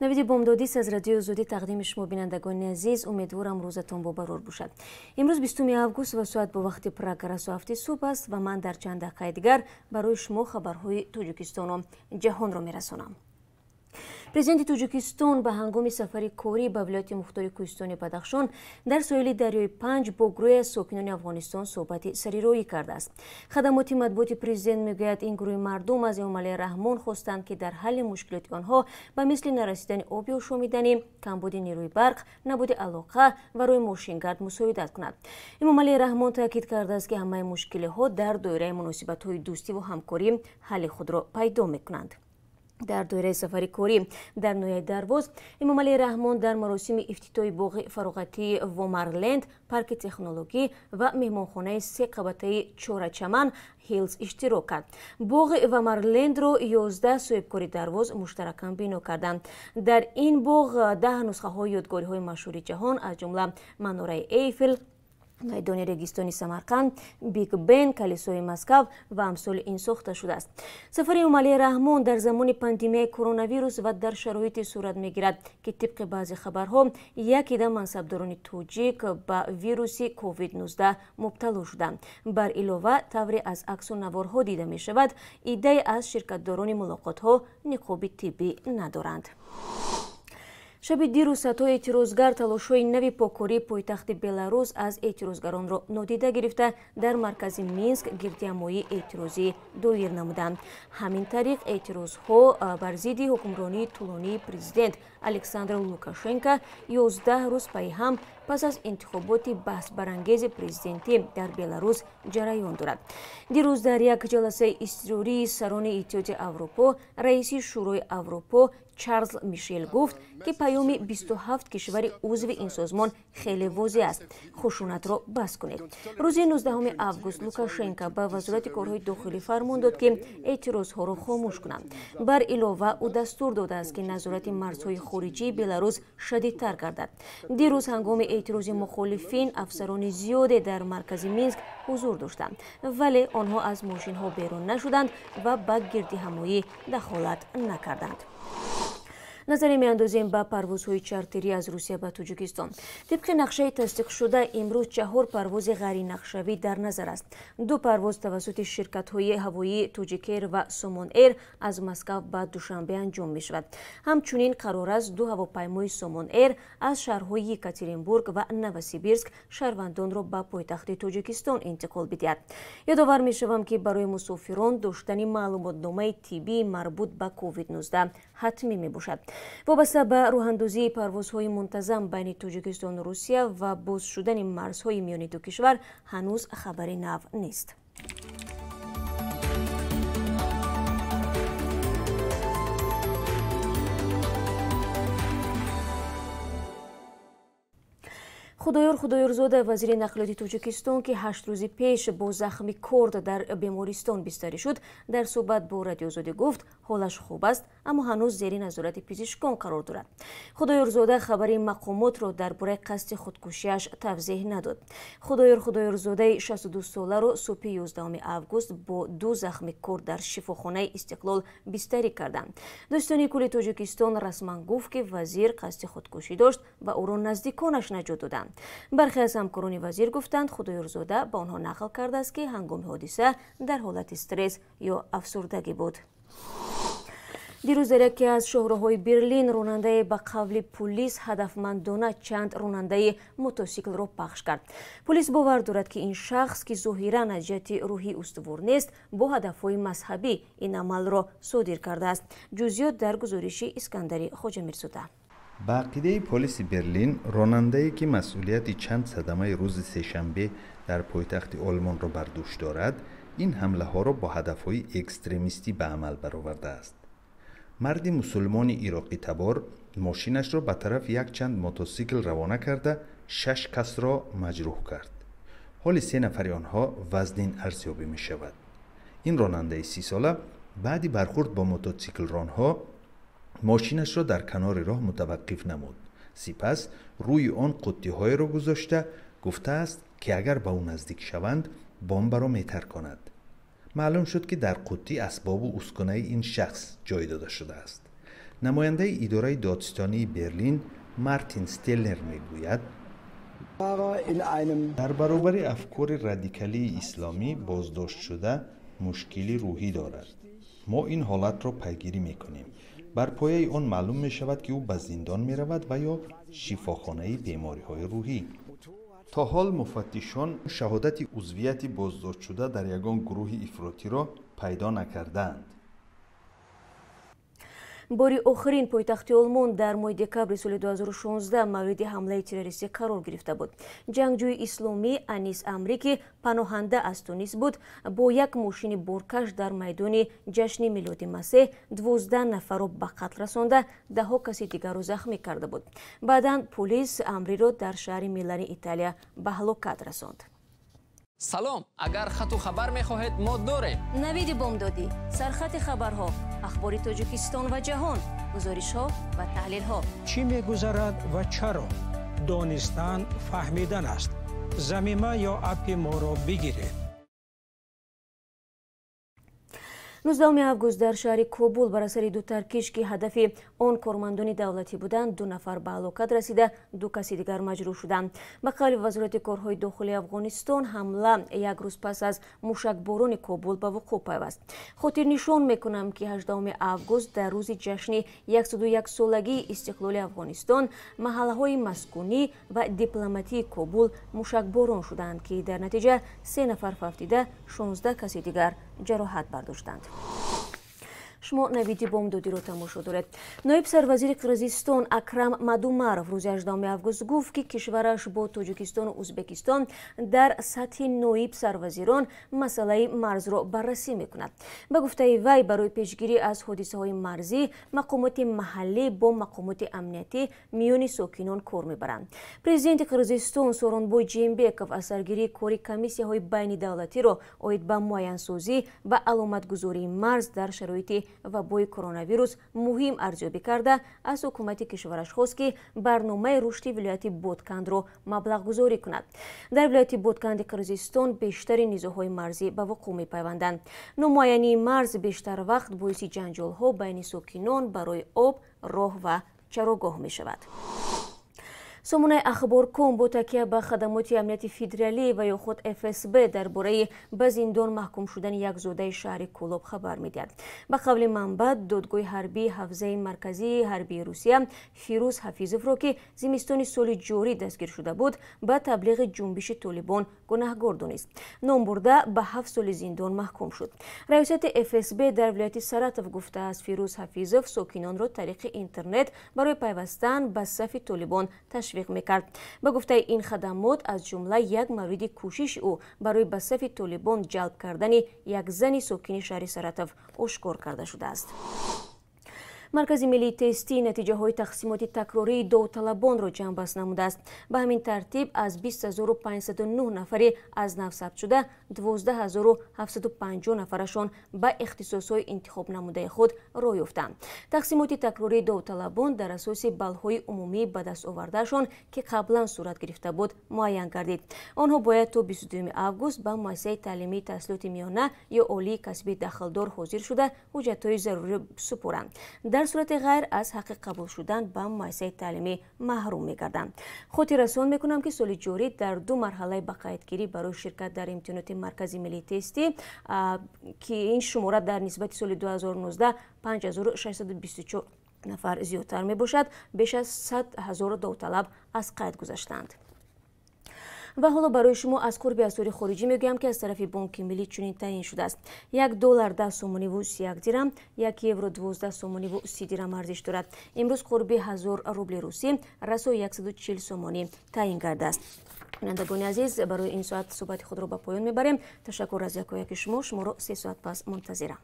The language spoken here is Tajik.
Навиди бомдодист аз радиои Озодӣ тақдими шумо, бинандагони азиз. Умедворам, рӯзатон бобарор бошад. Имрӯз 20 август ва соат бо вақти Прага расо 7 субҳ аст ва ман дар чанд дақиқаи дигар барои шумо хабарҳои Тоҷикистону ҷаҳонро мерасонам. Президенти Тоҷикистон ба ҳангоми сафари корӣ ба вилояти мухтори кӯҳистони Бадахшон дар соҳили дарёи Панҷ бо гурӯҳе аз сокинони Афғонистон суҳбати сарироӣ кардааст. Хадамоти матбуоти президент мегӯяд, ин гурӯҳи мардум аз Эмомалӣ Раҳмон хостанд, ки дар ҳалли мушкилоти онҳо ба мисли нарасидани оби ошомиданӣ, камбуди нерӯи барқ, набуди алоқа ва рӯи мошингард мусоидат кунад. Эмомалӣ Раҳмон таъкид кардааст, ки ҳамаи мушкилиҳо дар доираи муносибатҳои дӯстиву ҳамкорӣ ҳалли худро пайдо мекунанд. Дар доираи сафари корӣ дар ноҳияи Дарвоз Эмомалӣ Раҳмон дар маросими ифтитоҳи боғи фароғатии Вомарленд, парки технологӣ ва меҳмонхонаи се қабатаи Чорачаман Ҳилз иштирок кард. Боғи Вомарлендро 11 соҳибкори Дарвоз муштаракан бино карданд. Дар ин боғ 10 нусхаҳои ёдгориҳои машҳури ҷаҳон, аз ҷумла манораи Эйфел, майдони регистони Самарқанд, Биг Бен, калисои Москав ва амсоли ин сохта шудааст. Сафари Эмомалӣ Раҳмон дар замони пандемияи коронавирус ва дар шароите сурат мегирад, ки тибқи баъзе хабарҳо як ида мансабдорони тоҷик ба вируси COVID-19 мубтало шуданд. Бар илова, тавре аз аксу наворҳо дида мешавад, иддае аз ширкатдорони мулоқотҳо ниқоби тиббӣ надоранд. Шаби дирӯз садҳои эътирозгар талошҳои нави поккории пойтахти Беларус аз эътирозгаронро нодида гирифта, дар маркази Минск гирдиҳамоии эътирозӣ доир намуданд. Ҳамин тариқ, эътирозҳо бар зидди ҳукмронии тӯлонии президент Александр Лукашенко 11 рӯз пайи ҳам пас аз интихоботи баҳсбарангези президентӣ дар Беларус ҷараён дорад. Дирӯз дар як ҷаласаи изтирории сарони Иттиҳоди Аврупо раиси Шӯрои Аврупо Чарлз Мишел гуфт, ки паёми 27 кишвари узви ин созмон хеле возеҳ аст: хушунатро бас кунед. Рӯзи 19 август Лукашенко ба Вазорати корҳои дохилӣ фармон дод, ки эътирозҳоро хомӯш кунанд. Бар илова, ӯ дастур додааст, ки назорати марзҳои хориҷии Беларус шадидтар гардад. Дирӯз ҳангоми эътирози мухолифин афсарони зиёде дар маркази Минск ҳузур доштанд, вале онҳо аз мошинҳо берун нашуданд ва ба гирдиҳамоӣ дахолат накарданд. Назаре меандозем ба парвозҳои чартерӣ аз Русия ба Тоҷикистон. Тибқи нақшаи тасдиқшуда, имрӯз чаҳор парвози ғайринақшавӣ дар назар аст. Ду парвоз тавассути ширкатҳои ҳавоии Тоҷикэйр ва Сомон Эйр аз Москав ба Душанбе анҷом мешавад. Ҳамчунин қарор аст, ду ҳавопаймои Сомон Эйр аз шаҳрҳои Екатеринбург ва Новосибирск шаҳрвандонро ба пойтахти Тоҷикистон интиқол бидиҳад. Ёдовар мешавам, ки барои мусофирон доштани маълумотномаи тиббии марбут ба COVID-19 ҳатмӣ мебошад. Вобаста ба роҳандозии парвозҳои мунтазам байни Тоҷикистону Русия ва боз шудани марзҳои миёни ду кишвар ҳанӯз хабари нав нест. Худоёр Худоёрзода, вазири нақлиёти Тоҷикистон, ки 8 рӯзи пеш бо захми корд дар бемористон бистарӣ шуд, дар суҳбат бо Радиоозодӣ гуфт, ҳолаш хуб аст, аммо ҳанӯз зери назорати пизишкон қарор дорад. Худоёрзода хабари мақомотро дар бораи қасди худкушиаш тавзеҳ надод. Худоёр Худоёрзодаи 62 соларо субҳи 11 август бо ду захми корд дар шифохонаи Истиқлол бистарӣ карданд. Дӯстони кулли Тоҷикистон расман гуфт, ки вазир қасди худкушӣ дошт ва ӯро наздиконаш наҷот доданд. Бархе аз ҳамкорони вазир гуфтанд, Худоёрзода ба онҳо нақл кардааст, ки ҳангоми ҳодиса дар ҳолати стресс ё афсурдагӣ буд. Дирӯз дар яке аз шоҳроҳҳои Берлин ронандае, ба қавли пулис, ҳадафмандона чанд ронандаи мотосиклро пахш кард. Пулис бовар дорад, ки ин шахс, ки зоҳиран аз ҷиҳати рӯҳӣ устувор нест, бо ҳадафҳои мазҳабӣ ин амалро содир кардааст. Ҷузъиёт дар гузориши Искандари Хоҷамирзода. Ба ақидаи полиси Берлин, ронандае, ки масъулияти чанд садамаи рӯзи сешанбе дар пойтахти Олмонро бар дӯш дорад, ин ҳамлаҳоро бо ҳадафҳои экстремистӣ ба амал баровардааст. Марди мусулмони ироқитабор мошинашро ба тарафи якчанд мотосикл равона карда, шаш касро маҷрӯҳ кард. Ҳоли се нафари онҳо вазнин арзёбӣ мешавад. Ин ронандаи 30-сола баъди бархурд бо мотосиклронҳо мошинашро дар канори роҳ мутаваққиф намуд, сипас рӯи он қуттиҳоеро гузошта, гуфтааст, ки агар ба ӯ наздик шаванд, бомбаро метарконад. Маълум шуд, ки дар қуттӣ асбобу ускунаи ин шахс ҷой дода шудааст. Намояндаи идораи додситонии Берлин Мартин Стеллер мегӯяд: дар баробари афкори радикалии исломӣ боздоштшуда мушкили рӯҳӣ дорад. Мо ин ҳолатро пайгирӣ мекунем. Бар пояи он маълум мешавад, ки ӯ ба зиндон меравад ва ё шифохонаи бемориҳои рӯҳӣ. То ҳол муфаттишон шаҳодати узвияти боздоштшуда дар ягон гурӯҳи ифротиро пайдо накардаанд. Бори охирин пойтахти Олмон дар моҳи декабри соли 2016 мавриди ҳамлаи террористӣ қарор гирифта буд. Ҷангҷӯи исломӣ Анис Амрӣ, ки паноҳанда аз Тунис буд, бо як мошини боркаш дар майдони ҷашни Милоди Масеҳ 12 нафарро ба қатл расонда, даҳҳо каси дигарро захмӣ карда буд. Баъдан полис Амриро дар шаҳри Милани Италия ба ҳалокат расонд. Салом, агар хату хабар мехоҳед, мо дорем. Навиди бомдодӣ, сархати хабарҳо, ахбори Тоҷикистон ва ҷаҳон, гузоришҳо ва таҳлилҳо. Чӣ мегузарад ва чаро? Донистан фаҳмидан аст. Замима ё аппи моро бигиред. 19 август дар шаҳри Кобул бар асари ду таркиш, ки ҳадафи он кормандони давлатӣ буданд, 2 нафар ба ҳалокат расида, 2 каси дигар маҷрӯҳ шуданд. Ба қавли Вазорати корҳои дохилии Афғонистон, ҳамла як рӯз пас аз мушакборони Кобул ба вуқӯъ пайваст. Хотирнишон мекунам, ки 18 август дар рӯзи ҷашни 101-солагии истиқлоли Афғонистон маҳаллаҳои маскунӣ ва дипломатии Кобул мушакборон шуданд, ки дар натиҷа 3 нафар фавтида, 16 каси дигар ҷароҳат бардоштанд. Шумо навиди бомдодиро тамошо доред. Ноиб сарвазири Қирғизистон Акрам Мадумаров рӯзи 18 август гуфт, ки кишвараш бо Тоҷикистону Ӯзбекистон дар сатҳи ноиб сарвазирон масъалаи марзро баррасӣ мекунад. Ба гуфтаи вай, барои пешгирӣ аз ҳодисаҳои марзӣ мақомоти маҳаллӣ бо мақомоти амниятӣ миёни сокинон кор мебаранд. Президенти Қирғизистон Сооронбой Жээнбеков аз саргирии кори комиссияҳои байнидавлатиро оид ба муайянсозӣ ва аломатгузории марз дар шароити вабои коронавирус муҳим арзёбӣ карда, аз ҳукумати кишвараш хост, ки барномаи рушди вилояти Боткандро маблағгузорӣ кунад. Дар вилояти Ботканди Қирғизистон бештари низоъҳои марзӣ ба вуқӯъ мепайванданд. Номуайянии марз бештар вақт боиси ҷанҷолҳо байни сокинон барои об, роҳ ва чарогоҳ мешавад. Сомонаи Ахборком бо такя ба хадамоти амнияти федералӣ ва ё худ ФСБ дар бораи ба зиндон маҳкум шудани як зодаи шаҳри Кӯлоб хабар медиҳад. Ба қавли манбаъ, додгоҳи ҳарбии ҳавзаи марказии ҳарбии Русия Фирӯз Ҳафизовро, ки зимистони соли ҷорӣ дастгир шуда буд, ба таблиғи ҷунбиши Толибон гунаҳгор донист. Номбурда ба 7 соли зиндон маҳкум шуд. Раёсати ФСБ дар вилояти Саратов гуфтааст, Фирӯз Ҳафизов сокинонро тариқи интернет барои пайвастан ба сафи Толибон ташвиқ мекард. Ба гуфтаи ин хадамот, аз ҷумла як мавриди кӯшиши ӯ барои ба сафи Толибон ҷалб кардани як зани сокини шаҳри Саратов ошкор карда шудааст. Маркази миллии тестӣ натиҷаҳои тақсимоти такрории довталабонро ҷамъбаст намудааст. Ба ҳамин тартиб аз 20509 нафари аз нав сабт шуда, 12750 нафарашон ба ихтисосҳои интихобнамудаи худ роҳ ёфтанд. Тақсимоти такрории довталабон дар асоси баллҳои умумии ба даст овардаашон, ки қаблан сурат гирифта буд, муайян гардид. Онҳо бояд то 22 август ба муассисаи таълимии таҳсилоти миёна ё олии касбии дахлдор ҳозир шуда, ҳуҷҷатҳои заруриро супоранд. Дар сурати ғайр аз ҳаққи қабул шудан ба муассисаи таълимӣ маҳрум мегарданд. Хотиррасон мекунам, ки соли ҷорӣ дар 2 марҳалаи ба қайдгирӣ барои ширкат дар имтиҳоноти Маркази миллии тестӣ, ки ин шумора дар нисбати соли 2019 5624 нафар зиёдтар мебошад, беш аз 100 000 довталаб аз қайд гузаштанд. Ва ҳоло барои шумо аз қурби асъори хориҷӣ мегӯям, ки аз тарафи Бонки Миллӣ чунин таъин шудааст. 1 доллар 10 сомониву 31 дирам, 1 евро 12 сомониву 30 дирам арзиш дорад. Имрӯз қурби 1000 рубли русӣ расо 140 сомонӣ таъин гардааст. Бинандагони азиз, барои ин соат суҳбати худро ба поён мебарем. Ташаккур аз якояки шумо. Шуморо 3 соат пас мунтазирам.